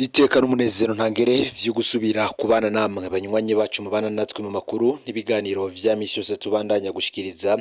Iteka n'umunezero ntangere vyo gusubira kubana namwe banywanyi bacu mubana natwe mu makuru n'ibiganiro vya misi yose tubandanya gushikiriza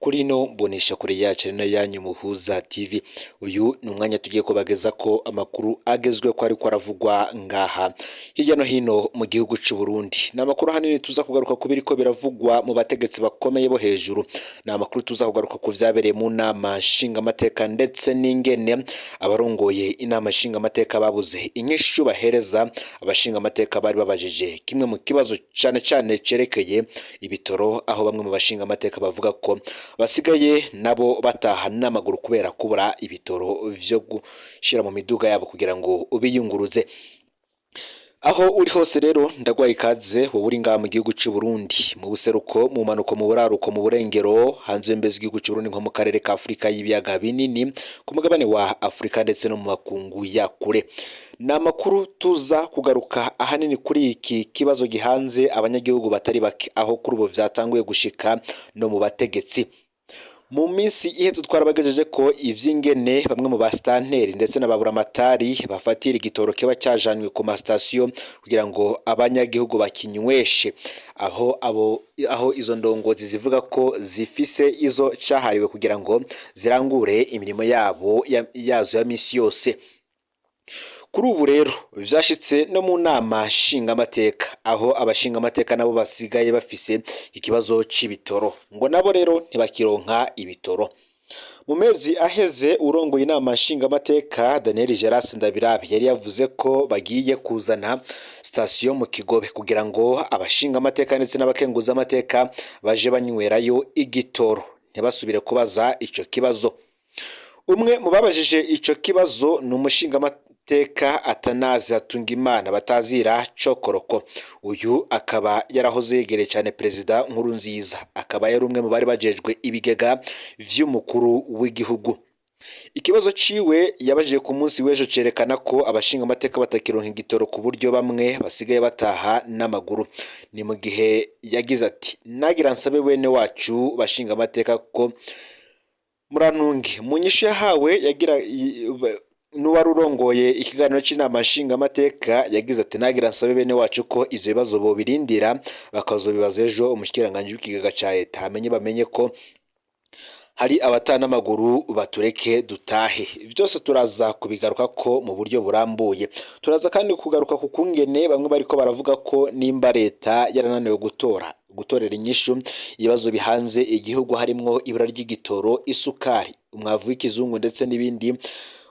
kuri ino mbonesha kure yacu ari nayo yanyu Muhuza TV. Uyu ni umwanya tugiye kubageza ko amakuru agezwe ko ariko aravugwa ngaha hirya no hino mu gihugu c'u Burundi. Ni amakuru ahanini tuza kugaruka ku biriko biravugwa mu bategetsi bakomeye bo hejuru. Ni amakuru tuza kugaruka ku vyabereye mu nama nshingamateka ndetse n'ingene abarongoye inama nshingamateka babuze inyishu bahereza abashingamateka bari babajije kimwe mu kibazo cane cane cerekeye ibitoro, aho bamwe mu bashingamateka bavuga ko basigaye nabo bataha n'amaguru kubera kubura ibitoro vyo gushira mu miduga yabo kugira ngo biyunguruze. Aho uri hose rero ndagwaye ikaze, wowe uri ngaha mu gihugu c'u Burundi, mu buseruko, mu manuko, mu buraruko, mu burengero, hanze y'imbibe z'igihugu c'u Burundi nko mu karere ka Afurika y'ibiyaga binini, ku mugabane wa Afurika ndetse no mu makungu ya kure. Ni amakuru tuza kugaruka ahanini kuri iki kibazo gihanze abanyagihugu batari bake, aho kuri ubu vyatanguye gushika no mu bategetsi. Mu minsi iheze twarabagejeje ko ivy'ingene bamwe mu basitanteri ndetse n'ababuramatari bafatira igitoro kiba cajanywe ku masitasiyo kugira ngo abanyagihugu bakinyweshe, aho abo aho izo ndongozi zivuga ko zifise izo cahariwe kugira ngo zirangure imirimo yabo yazo ya misi yose. Kuri ubu rero vyashitse no mu nama nshingamateka, aho abashingamateka nabo basigaye bafise ikibazo c'ibitoro, ngo nabo rero ntibakironka ibitoro. Mu mezi aheze urongoye inama nshingamateka Daniel Geras Ndabirabe yari yavuze ko bagiye kuzana sitasiyo mu Kigobe kugira ngo abashingamateka ndetse n'abakenguzamateka baje banywerayo igitoro, ntibasubire kubaza ico kibazo. Umwe mu babajije ico kibazo ni umushingamateka Atanazi Hatungimana batazira Cokoroko. Uyu akaba yarahoze yegereye cyane Perezida Nkurunziza, akaba yari umwe mu bari bajejwe ibigega vy'umukuru w'igihugu. Ikibazo ciwe yabajije ku munsi w'ejo cerekana ko abashingamateka batakironka igitoro ku buryo bamwe basigaye bataha n'amaguru. Ni mu gihe yagize ati: "Nagira nsabe bene wacu bashingamateka ko murantunge." Mu nyishu yahawe yagira n'uwari urongoye ikiganiro c'inama nshingamateka yagize ati: "Nagira nsabe bene wacu ko ivyo bibazo bobirindira bakazobibaza ejo umushikiranganji w'ikigega ca leta, hamenye bamenye ko hari abataha n'amaguru, batureke dutahe." Vyose turaza kubigaruka ko mu buryo burambuye. Turaza kandi kugaruka ku kungene bamwe bariko baravuga ko nimba leta yarananiwe gutorera inyishu ibibazo bihanze igihugu, harimwo ibura ry'igitoro, isukari, umwavu w'ikizungu ndetse n'ibindi,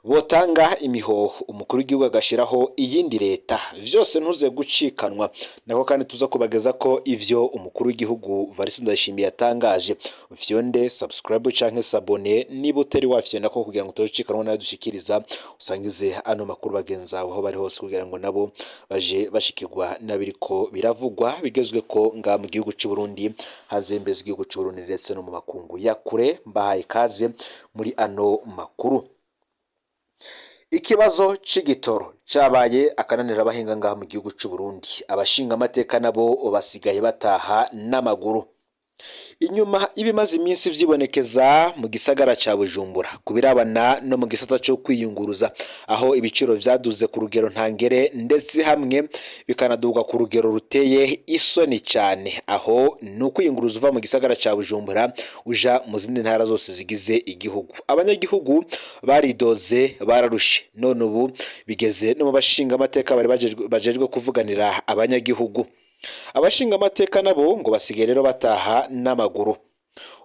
botanga imihoho umukuru w'igihugu agashiraho iyindi leta. Vyose ntuze gucikanwa nako, kandi tuza kubageza ko ivyo umukuru w'igihugu Evariste Ndayishimiye yatangaje. Ufyonde subscribe canke s'abonner niba utari wafyonda ko kugira ngo utocikanwa nayo dushikiriza, usangize ano makuru bagenzi aho bari hose kugira ngo nabo baje bashikirwa n'abiriko biravugwa bigezwe ko nga mu gihugu c'u Burundi, hanze y'imbibe z'igihugu c'u Burundi ndetse no mu makungu ya kure. Mbahaye ikaze muri ano makuru. Ikibazo c'igitoro cabaye akananira abahinga ngaha mu gihugu c'u Burundi, abashingamateka nabo basigaye bataha n'amaguru. Inyuma y'ibimaze iminsi vyibonekeza mu gisagara ca Bujumbura ku birabana no mu gisata co kwiyunguruza, aho ibiciro vyaduze ku rugero ntangere ndetse hamwe bikanaduga ku rugero ruteye isoni cane, aho ni ukwiyunguruza uva mu gisagara ca Bujumbura uja mu zindi ntara zose zigize igihugu. Abanyagihugu baridoze, bararushe, none ubu bigeze no mu bashingamateka bari bajejwe kuvuganira abanyagihugu. Abashingamateka nabo ngo basigaye rero bataha n'amaguru.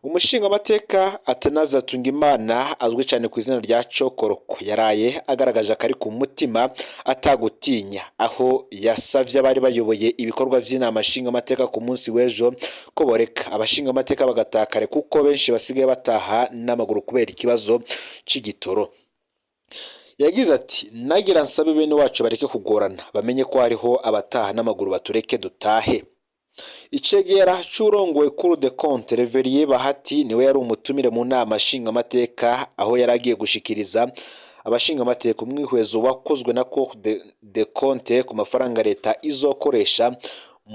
Umushingamateka Atanaze Hatungimana azwi cyane ku izina rya Cokoroko yaraye agaragaje akari ku mutima atagutinya, aho yasavye abari bayoboye ibikorwa vy'inama nshingamateka ku munsi w'ejo ko boreka abashingamateka bagataha kare, kuko benshi basigaye bataha n'amaguru kubera ikibazo c'igitoro. Yagize ati: "Nagira nsabe bene wacu bareke kugorana, bamenye ko hariho abataha n'amaguru, batureke dutahe." Icegera c'urongoye Cour des comptes Reverien Bahati niwe yari umutumire mu nama nshingamateka, aho yari agiye gushikiriza abashingamateka umwihwezo wakozwe na Cour des comptes ku mafaranga leta izokoresha.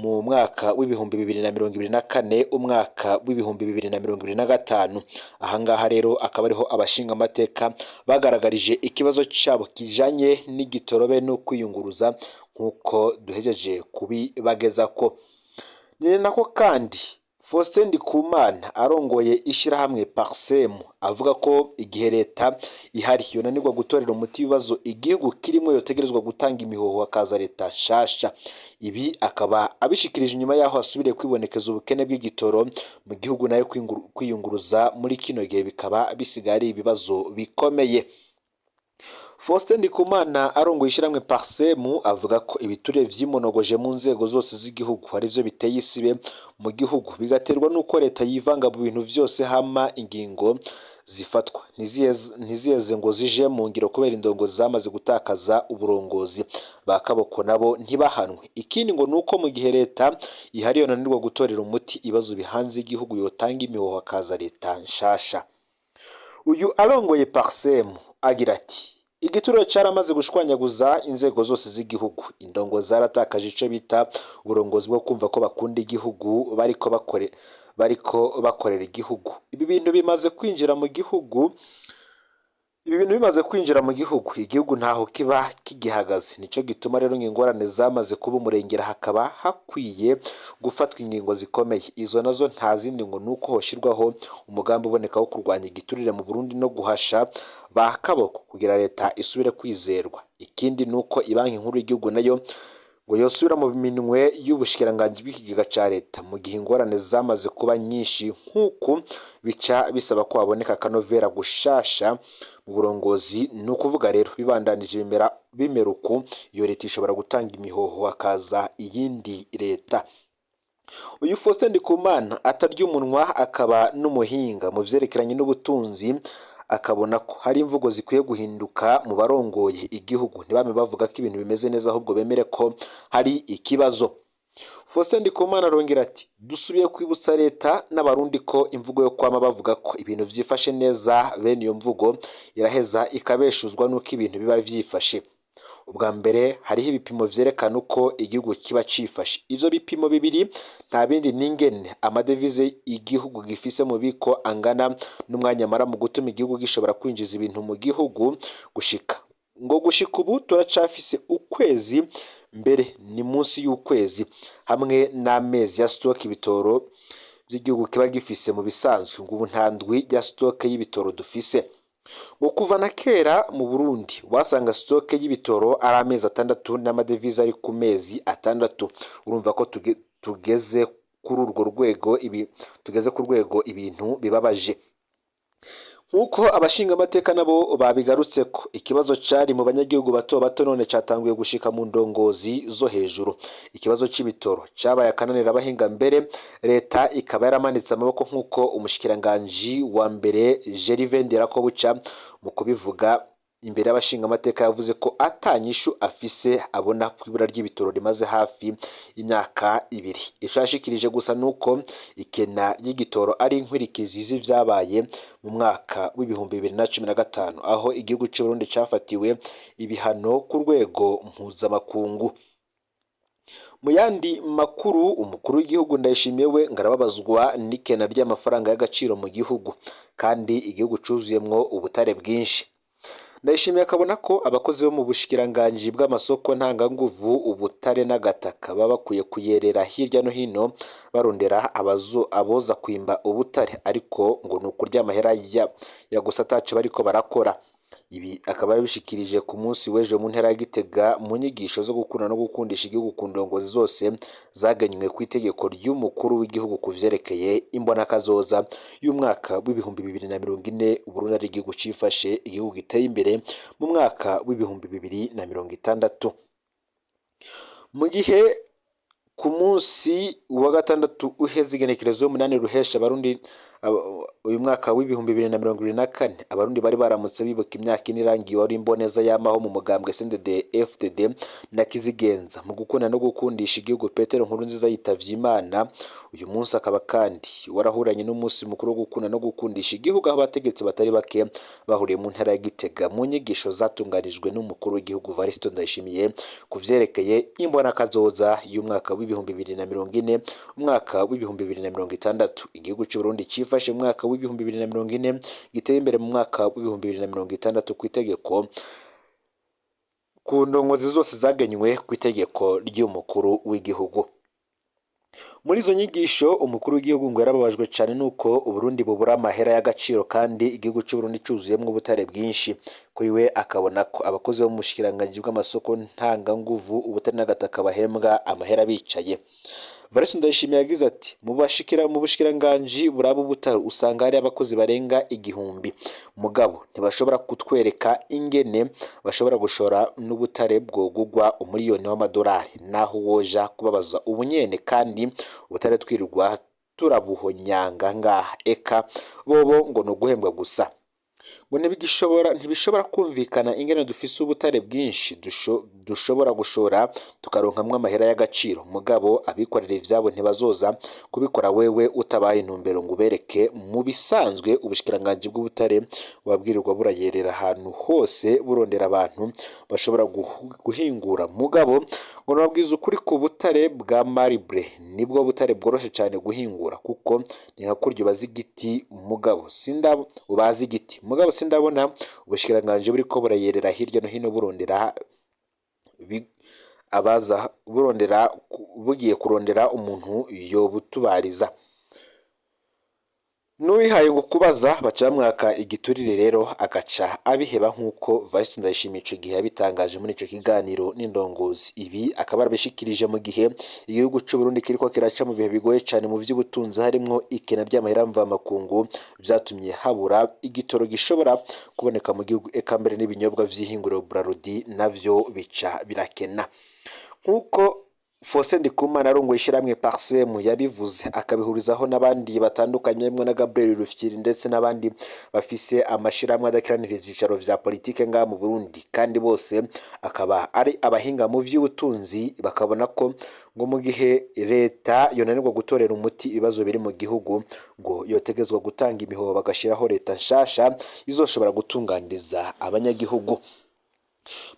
Mu mwaka w'2024, umwaka w'2025, ahangaha rero akaba ariho abashingamateka bagaragarije ikibazo cabo kijanye n'igitoro be no kwiyunguruza, nk'uko duhejeje kubibagezako. Ni nako kandi Faustin Ndikumana arongoye ishirahamwe Parsem avuga ko igihe leta ihari yonanirwa gutorera umuti ibibazo igihugu kirimwo, yotegerezwa gutanga imihoho hakaza leta nshasha. Ibi akaba abishikirije inyuma yaho hasubiriye kwibonekeza ubukene bw'igitoro mu gihugu, nayo kwiyunguruza muri kino gihe bikaba bisigaye ari ibibazo bikomeye. Faustin Ndikumana arongoye ishyirahamwe Parsem avuga ko ibiturire vyimonogoje mu nzego zose z'igihugu arivyo biteye isibe mu gihugu, bigaterwa n'uko leta yivanga mu bintu vyose, hama ingingo zifatwa ntiziheze ngo zije mu ngiro kubera indongozi zamaze gutakaza uburongozi, ba kaboko nabo ntibahanwe. Ikindi ngo nuko mu gihe leta ihari yonanirwa gutorera umuti ibibazo bihanze igihugu, yotanga imihoho hakaza leta nshasha. Uyu arongoye Parsem agira ati: "Igiturire caramaze gushwanyaguza inzego zose z'igihugu. Indongozi zaratakaje ico bita uburongozi bwo kumva ko bakunda igihugu, bariko bakorera igihugu. Ibi bintu bimaze kwinjira mu gihugu, ibi bintu bimaze kwinjira mu gihugu, igihugu ntaho kiba kigihagaze. Nico gituma rero ingorane zamaze kuba umurengera, hakaba hakwiye gufatwa ingingo zikomeye. Izo nazo nta zindi, ngo nuko hoshirwaho umugambi uboneka wo kurwanya igiturire mu Burundi no guhasha ba kaboko kugira leta isubire kwizerwa. Ikindi nuko ibanki nkuru y'igihugu nayo ngo yosubira mu minwe y'ubushikiranganji bw'ikigega ca leta. Mu gihe ingorane zamaze kuba nyinshi nk'uku, bica bisaba ko haboneka akanovera gushasha mu burongozi. Ni ukuvuga rero bibandanije bimera uku, iyo leta ishobora gutanga imihoho hakaza iyindi leta." Uyu Faustin Ndikumana atarya umunwa, akaba n'umuhinga mu vyerekeranye n'ubutunzi, akabona ko hari imvugo zikwiye guhinduka mu barongoye igihugu, ntibame bavuga ko ibintu bimeze neza, ahubwo bemere ko hari ikibazo. Faustin Ndikumana arongera ati: "Dusubiye kwibutsa leta n'abarundi ko imvugo yo kwama bavuga ko ibintu vyifashe neza, bene iyo mvugo iraheza ikabeshuzwa n'uko ibintu biba vyifashe. Ubwa mbere hariho ibipimo vyerekana uko igihugu kiba cifashe. Ivyo bipimo bibiri nta bindi, n'ingene amadevize igihugu gifise mu biko angana n'umwanya amara mu gutuma igihugu gishobora kwinjiza ibintu mu gihugu. Gushika ubu turacafise ukwezi, mbere ni munsi y'ukwezi, hamwe n'amezi ya stock ibitoro vy'igihugu kiba gifise mu bisanzwe. Ngo ubu nta ndwi ya stock y'ibitoro dufise. Ngo kuva na kera mu Burundi wasanga stock y'ibitoro ari amezi 6 n'amadevize ari ku mezi 6. Urumva ko tugeze kuri urwo rwego, ibi tugeze ku rwego ibintu bibabaje." Nk'uko abashingamateka nabo babigarutse ko ikibazo cari mu banyagihugu bato bato none catanguye gushika mu ndongozi zo hejuru. Ikibazo c'ibitoro cabaye akananira abahinga, mbere leta ikaba yaramanitse amaboko, nk'uko umushikiranganji wa mbere Gervais Ndirakobuca mu kubivuga imbere y'abashingamateka yavuze ko ata nyishu afise abona ku ibura ry'ibitoro rimaze hafi imyaka 2. Ico yashikirije gusa nuko ikena ry'igitoro ari inkwirikizi z'ivyabaye mu mwaka w'2015, aho igihugu c'Uburundi cafatiwe ibihano ku rwego mpuzamakungu. Mu yandi makuru, umukuru w'igihugu Ndayishimiye we ngo arababazwa n'ikena ry'amafaranga y'agaciro mu gihugu kandi igihugu cuzuyemwo ubutare bwinshi. Ndayishimiye akabona ko abakozi bo mu bushikiranganji bw'amasoko ntanganguvu, ubutare n'agataka baba bakwiye kuyerera hirya no hino barondera aboza kwimba ubutare, ariko ngo ni ukurya amahera ya gusa ataco bariko barakora. Ibi akaba yabishikirije ku munsi w'ejo mu ntara ya Gitega mu nyigisho zo gukunda no gukundisha igihugu ku ndongozi zose zagenywe ku itegeko ry'umukuru w'igihugu ku vyerekeye imbonakazoza y'umwaka w'2040, Uburundi ari igihugu cifashe, igihugu giteye imbere mu mwaka w'2060. Mu gihe ku munsi wa gatandatu uheze, igenekerezo 8 Ruhesha, abarundi uyu mwaka w'2024 Abarundi bari baramutse bibuka imyaka 4 irangiye wari imboneza yamaho mu mugambwe CNDD FDD na Kizigenza mu gukunda no gukundisha igihugu Petero Nkurunziza yitavye Imana. Uyu munsi akaba kandi warahuranye n'umunsi mukuru wo gukunda no gukundisha igihugu, aho abategetsi batari bake bahuriye mu ntara ya Gitega mu nyigisho zatunganijwe n'umukuru w'igihugu Varisito Ndayishimiye ku vyerekeye imbonakazoza y'umwaka w'2040, umwaka w'2060. Igihugu c'u Burundi cifashe mu mwaka w'2040 giteye imbere mu mwaka w'2060 ku itegeko ku ndongozi zose zagenywe ku itegeko ry'umukuru w'igihugu. Muri izo nyigisho umukuru w'igihugu ngo yarababajwe cane nuko Uburundi bubura amahera y'agaciro kandi igihugu c'Uburundi cuzuyemwo ubutare bwinshi. Kuri we akabona ko abakozi bo mu bushikiranganji bw'amasoko ntanganguvu, ubutare n'agataka bahembwa amahera bicaye. Valens Ndayishimiye yagize ati: mu bushikiranganji buraba ubutare usanga hari abakozi barenga 1000, mugabo ntibashobora kutwereka ingene bashobora gushora n'ubutare bwogugwa $1,000,000 naho woja kubabaza ubunyene, kandi ubutare twirirwa turabuhonyanga ngaha, eka bobo ngo ni uguhembwa gusa. Ngo ntibishobora kumvikana ingene dufise ubutare bwinshi dushobora gushora tukaronkamwo amahera y'agaciro, mugabo abikorera ivyabo ntibazoza kubikora wewe utabaye intumbero ngo ubereke. Mu bisanzwe ubushikiranganji bw'ubutare wabwirirwa burayerera ahantu hose burondera abantu bashobora guhingura, mugabo ngo nababwiza ukuri ku butare bwa marbre nibwo butare bworoshe cane guhingura, kuko ni nka kurya ubaza igiti, mugabo ubaza igiti, mugabo sindabona ubushikiranganji buriko burayerera hirya no hino burondera abaza burondera bugiye kurondera umuntu yobutubariza. N'uwihaye ngo kubaza baca bamwaka igiturire, rero agaca abiheba, nk'uko Valens Ndayishimiye ico gihe yabitangaje muri ico kiganiro n'indongozi. Ibi akaba yarabishikirije mu gihe igihugu c'u Burundi kiriko kiraca mu bihe bigoye cane mu vy'ubutunzi, harimwo ikena ry'amahera mvamakungu vyatumye habura igitoro gishobora kuboneka mu gihugu, eka mbere n'ibinyobwa vy'ihinguriro Brarudi navyo bica birakena. Nk'uko Faustin Ndikumana arongoye ishirahamwe Parsem yabivuze, akabihurizaho n'abandi batandukanye harimwo na Gabriel Rufyiri ndetse n'abandi bafise amashirahamwe adakiranira ivyicaro vya politike ngaha mu Burundi, kandi bose akaba ari abahinga mu vy'ubutunzi, bakabona ko ngo mu gihe leta yonanirwa gutorera umuti ibibazo biri mu gihugu, ngo yotegezwa gutanga imihoho bagashiraho leta nshasha izoshobora gutunganiriza abanyagihugu.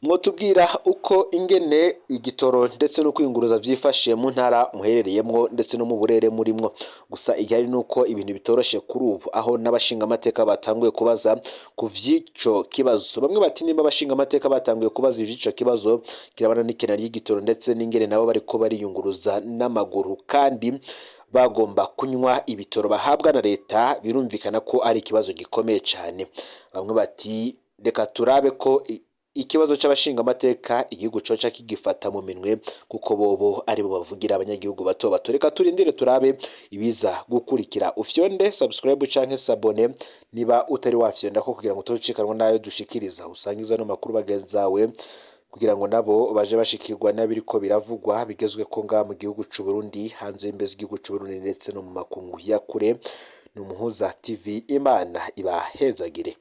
Mwotubwira uko ingene igitoro ndetse no kwiyunguruza vyifashe mu ntara muherereyemwo ndetse no mu burere murimwo. Gusa igihari nuko ibintu bitoroshe kuri ubu, aho n'abashingamateka batanguye kubaza ku vy'ico kibazo. Bamwe bati nimba abashingamateka batanguye kubaza ivy'ico kibazo kirabana n'ikena ry'igitoro ndetse n'ingene nabo bariko bariyunguruza n'amaguru kandi bagomba kunywa ibitoro bahabwa na leta, birumvikana ko ari ikibazo gikomeye cane. Bamwe bati reka turabe ko ikibazo c'abashingamateka igihugu coca kigifata mu minwe, kuko bobo aribo bavugira abanyagihugu bato bato. Reka turindire turabe ibiza gukurikira. Ufyonde subscribe canke s'abonner niba utari wafyonda ko, kugira ngo utocikanwa n'ayo dushikiriza. Usangiza no makuru bagenzawe kugira ngo nabo baje bashikirwa n'abiriko biravugwa bigezweko ngaha mu gihugu c'u Burundi, hanze y'imbibe z'igihugu c'u Burundi ndetse no mu makungu ya kure. Ni Umuhuza TV, Imana ibahezagire.